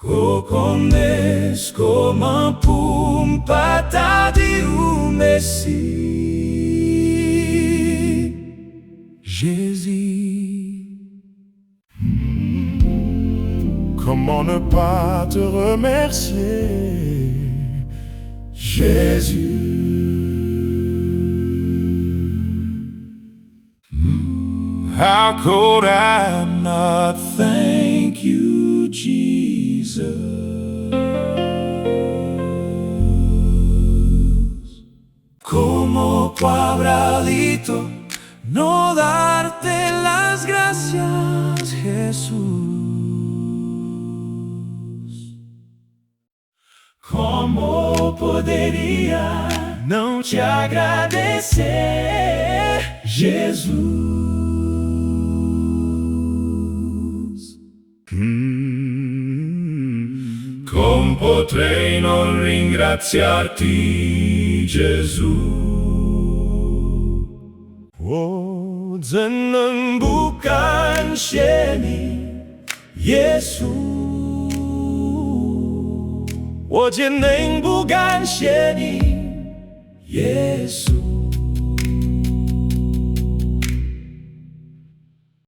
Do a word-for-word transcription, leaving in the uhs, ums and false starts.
Ou konn kòman pou m pa ta di ou mèsi, Jezi. Comment ne pas te remercier, Jésus? How could I not thank you, Jesus? ¿Cómo puedo no darte las gracias, Jesús? ¿Cómo podría no te agradecer, Jesús? Mm. ¿Cómo podré no ringraziarte, Jesús? Oh, jeneng bukan sheni, Yesu. Oh, jeneng bukan sheni, Yesu.